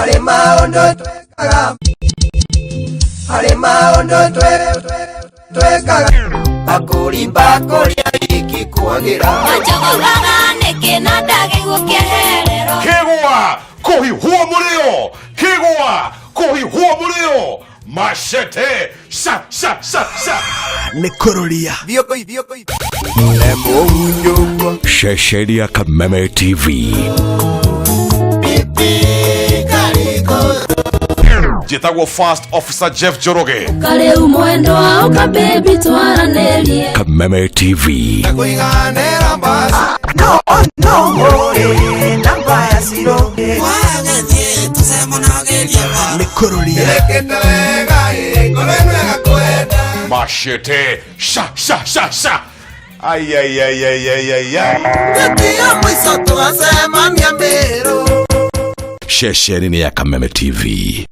Harĩ maũndũ twĩkaga, harĩ maũndũ twĩkaga. Bakũri bakũri ikikuagĩra. Wanjogoraga nĩkĩ na ndagĩguo kĩeherero? Kĩgwa kũhiũhwo mũrĩo, kĩgwa kũhiũhwo mũrĩo, machete sha sha sha sha. Nĩ kũrũria. Ceceni ya Kameme TV. Njĩtagwo First Officer Jeff Njoroge. Karĩu mwendwa ũka baby twaranĩrie. Kameme TV. No, no, namba ya ciro. Nĩ kũrũria. Machete sha sha sha sha. Ai ai ai ai ai ai ai. Ceceni nĩ ya Kameme TV.